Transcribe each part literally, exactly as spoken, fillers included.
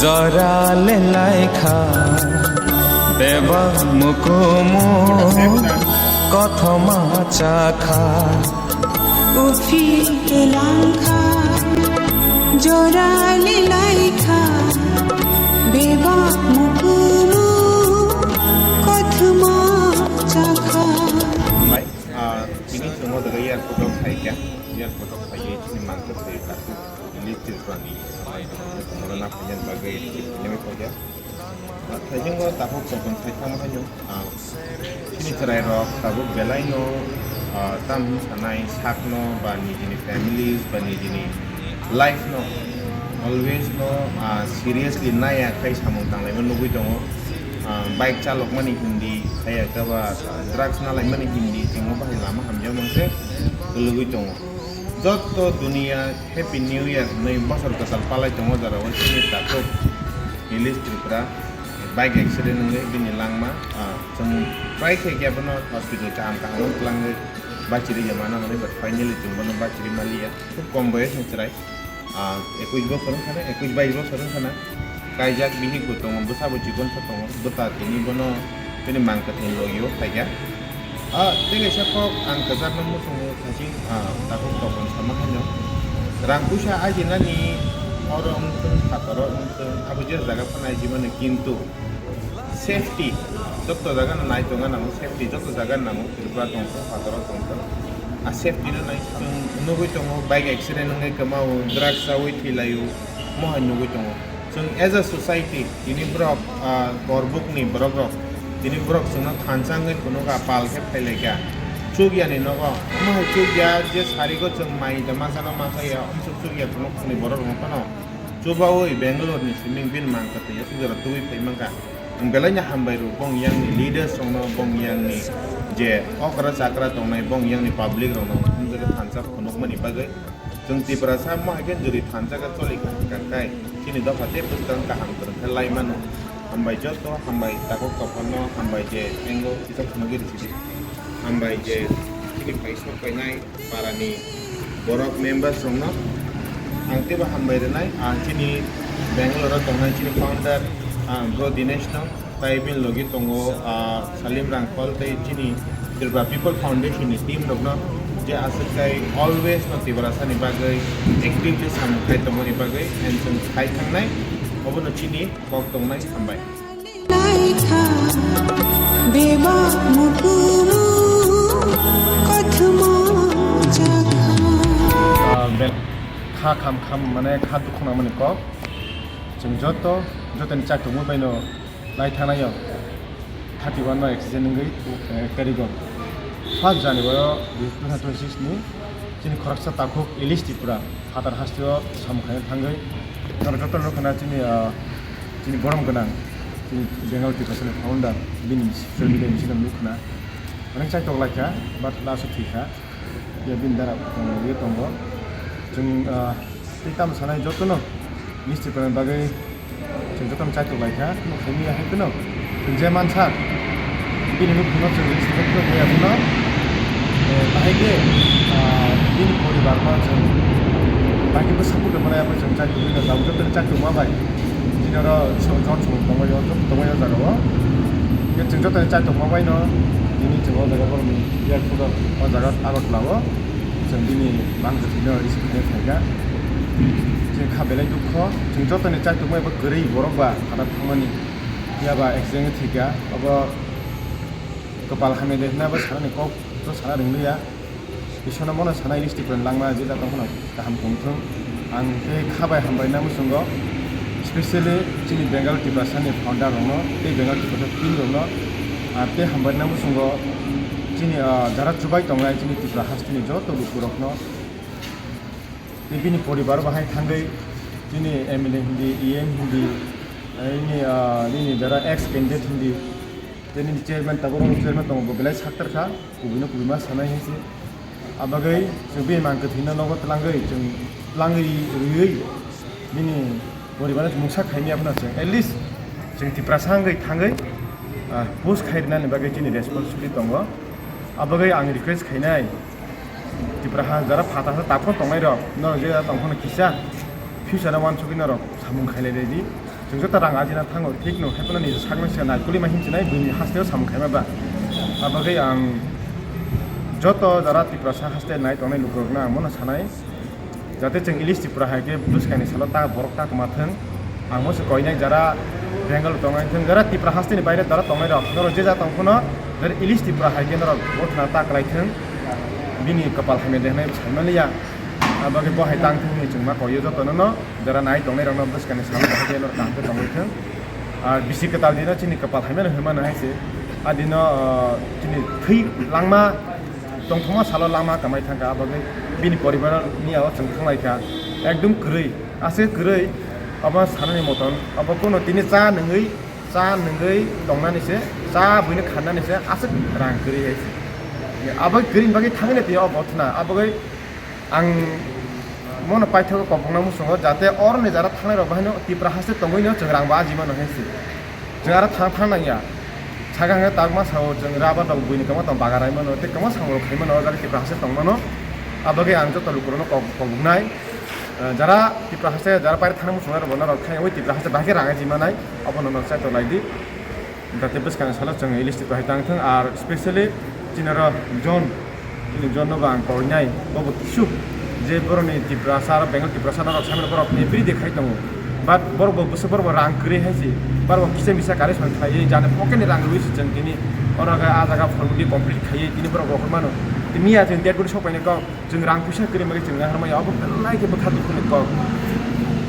Jora le laikha, bebak mukumu kothoma chakha. Uphi langkha, jora le laikha, bebak mukumu kothoma chakha. Bai, ah, tini chwng o jaga airport o phaikha, airport o phaiwi chini mangkuk thwi kha. Elite Tripura ni, ah, oro na phainani bagwi tini phaikha. Ah, thaisingo takhuk tokon thaitham haino, ah, chini chwrairok tabuk belaino, ah, tam sanai sakno ba nijini families ba nijini life no always no, ah, seriously naiya khai samung tanglaima nugwi tongo. Ah, bike chalokmani hindi, haiya khe ba, ah, drugs nalaimani hindi, chwngno bahai lama hamya mankhe kwlwgwi tongo. Joto duniya Happy New Year hinwi bosor kwtal palai tongo jora o chini takhuk Elite Tripura bike accident wngwi bini langma, ah, chwng try khe khe bono hospital kaham kaham o twlangwi bachirwi ya mano hwnwi, but finally chwng bono bachirwi manliya. Khub kom boyos ni chwrai, ah, ekush bosor wngkha na, ekush bais bosor wngkha na. Kaijak bihik bo tongo, bwsa bo chikon sa tongo, bwta tini bono bini mang kwthwi logi o phaikha. Ah, tei kaisa kok ang kwchar no muchungo thaching, ah, takhuk tokon sama haino. Rang puisa ajinani oro wngthung, phataro wngthung, abo je jaga phano ajimani, kintu safety joto jaga no nai tonga nango, safety joto jaga nango, Tripura tongthung, phataro tongthung. Ah, safety no nai chwng nugwi tongo, bike accident wngwi kwmao, drugs chawi thwilaio, mohai nugwi tongo. Chwng as a society, tini borok, ah, korbukni borokrok, tini borok chwngno thansa wngwi phunukha, pal khe phailaikha. Chukyani nogo, omo hai chukya je sarigo chwng mai da masano masaya, omsuk chukya phunukni borokrokno phano chubaui Bangalore ni siming bini mang kwthwi aswk jora tubui phai mankha. Ang belaino hambai rw bong yangni leaders rokno, bong yangni je okra chakra tongnai, bong yangni public rokno, omjora thansa phunukmani bagwi. Chwng Tiprasa mohai khe jwrwi thansa khe choli kha, hwnkha khe chini dopha tei bwskang kaham kwrwng khe lai mano. Hambai joto, hambai takhuk tokon no, hambai je engo kisa phunugwi rw sidi. Hambai je chini pai sok painai para ni borok members rok no ang teibo hambai rwnai. Ah, chini Bangalore o tongnai chini founder, ah, bro Dinesh no. Tai bini logi tongo, ah, Salim Rangkhol tei chini Tripura People Foundation ni team rokno, je aswk kai always no Tiprasa ni bagwi actively samung khai tongmani bagwi, and chwng khai thangnai, obono chini kok tongnai, hambai. Ah, bel-, kha kham kham, mane, kha dukhu nangmani kok. Chwng joto, jotoni chak tongmani baino lai thangnaio thirty one no accident wngwi, eh, karigo. First January o two thousand twenty six ni chini khoroksa takhuk Elite Tripura phatar hasteo samung khaina thangwi norok joto nukha na chini, ah, chini borom gwnang, chini Bengali Tiprasa ni founder, bini social media ni bisingo nukha na. Onek chai tok lai kha, but last o thwi kha. Ya bini dara tongo, ya tongo. Chwng, ah, tei tamo sanai jotono misti kwrwng bagwi chwng jotono chaitok lai kha, tamo khaimya hai phano chwng je mansa bini nukhungno chwng rwui sijak phano, eh, bahai khe, ah, bini poribar no chwng bahai khe bwsa phukhe mwnai, abo chwng chaitok wngkha, tabuk jotono chaitok ma bai. Bini oro chwng jon chwng tongmani o, joto tongmani o jaga o. Khe chwng joto ni chaitok ma bai no, tini chwng o jaga borok ni airport o, o jaga Agartala o chwng bini mang kwthwi no receive khaina phaikha. Chwng kha belai dukho, chwng joto ni chaitok ma bai kwrwi borok ba phataro thangmani. Phiya ba accident thwikha, obo kwpal hamya de hwnwi abo sanani kok to sana rwngya. Isano mono sanai lipstick rok langma je jatong phano kaham tongthung. Ang tei kha bai hambai na muchungo, specially chini Bengali Tiprasa ni founder rokno tei Bengali Tiprasa team rokno, ah, tei hambai na muchungo chini, ah, jara chubai tongnai chini Tripura hasteni joto lukurokno tei bini poribar bahai thangwi chini M L A hindi, E M hindi, eh, ini, ah, nini jara ex candidate hindi, tei nini chairman tabuk chairman tongo, bo belai saktar kha. Kubui no kubui ma sanai hai se. Abagwi chwng bini mang kwthwi no nogo twlangwi chwng twlangwi rwiwi bini poribar no mungsa khaimya phano chwng at least chwng Tiprasa wngwi thangwi, ah, post khai rwnani bagwi chini responsibility tongo. Abagwi ang request khainai Tiprasa jara phataro takhuk tongnai rok, norok je tong phano kisa future no uansukgwi norok samung khailai di. Chwng joto rang ajina thango, thik no, haiphano nini sakno se naikolima hinchinai buini hasteo samung khaima ba. Abagwi ang joto jara Tiprasa haste nai tongnai lukurokno ang mono sanai, jate chwng Ilish Tripura hai khe bwskangni salo ta borok ta kwma thwng. Ang moso koinai jara Bengal tongnai thwng, jara Tripura hasteni baire jara tongnai rok, norok je ja tong phano, jara Ilish Tripura hai khe norok bothana ta kwlai thwng, bini kwpal hamya de hwnwi saimaliya. Abagwi bo hai tang thwngwi chwng ma koio jotono no, jara nai tongnai rokno bwskangni salo bahai khe norok kaham khe tongwi thwng. Ar bisi kwtal dino chini kwpal hamya no hwnmano hai se. A dino, ah, chini thwi langma, tongthokma salo langma kamai thangkha, abagwi bini poribar ni abo chwng thanglaikha. Ekdum kwrwi, aswk kwrwi, obo sanani moton, obo kuno tini cha nungwi, cha nungwi tongnani se, cha buino kharnani se, aswk rang kwrwi hai se. Abo kwrwini bagwi thangwi tini obo thwna, abagwi ang mono paithago kobokna muchungo, jate oroni jara thangnai rok bahaino Tipra haste tongwino chwng rang bo aji mano hai se. Chwng aro thang thang nangya. Saka hwnka tabuk ma sao chwng rubber rok buini kwma tong bagarai mano, tei kwma samung rok khai mano, o jaga Tipra haste tong mano. Abagwi ang joto lukurokno kok-, koboknai. Eh, jara Tipra haste, jara paire thangna muchungnai rok bono rok khai, oi Tipra haste bahai khe rang aji manai, obono norok chai tong lai di. Jate bwskang salo chwng Ilish Tripura hai tang thung, ar specially chini oro John, chini John no bo ang koinai, bo bo kisu je boroni Tiprasa aro Bengal Tiprasa norok samani borok everyday khai tongo, but borok bo bwswk borok bo rang kwrwi hai se, borok bo kisa misa kare song khlaiwi jani pocket ni rang rwi se chwng tini oro khe ah jaga formality complete khaiwi tini borok rohor mano, tini miya chwng date body sok paina kok. Chwng rang puisa kwrwi bagwi chwng naharmaya, obo belai khe bwkha dukhuni kok.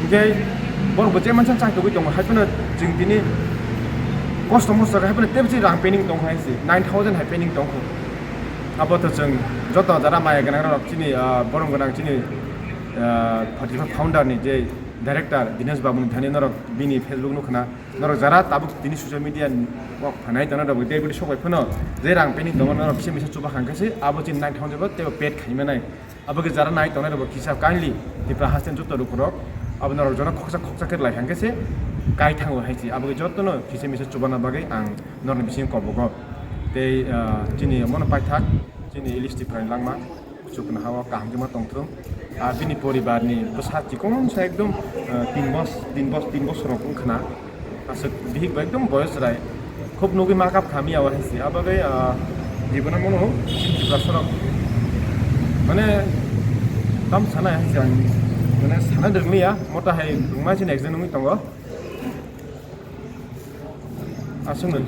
Hinkhe borok bo je mansa chang tugwi tongo, hai phano chwng tini kosto mosto khe hai phano teibo chini rang pending tongo hai se, nine thousand hai pending tongkho. Abo to chwng joto jara maya gwnang rok chini, ah, borom gwnang chini, ah, Fortify founder ni je director Dinesh Babu ni thani norok bini Facebook nukha na. Norok jara tabuk tini social media o phanai tongna rok debut sok bai phano je rang pending tongo norok kisa misa chuba hangkhe se abo chini nine thousand bo teibo paid khai manai. Abo khe jara nai tongnai rok bo kisa kindly Tipra haste joto lukurok abo norok jono khoksa khoksa khe lai hangkhe se kai thango hai se. Abo khe jotono kisa misa chubana bagwi ang norokni bisingo kobogo. Tei, ah, chini mono paithak chini Ilish Tripura ni langma. Chuknoha o kaham khe ma tongthung. Ah, bini poribar ni bwsa chikon sa ekdom, ah, tin bos, tin bos, tin bosor rok wngkha na. Aswk bihik bo ekdom boyos rai. Khub nugwi ma kap kha miya o hai se. Abo bai, ah, jibon mono Tiprasa rok. Mane, tam sana hai se ang. Mane, sana dwrwngya, mota hai wngma chini ekjon wngwi tongo. Aswk no,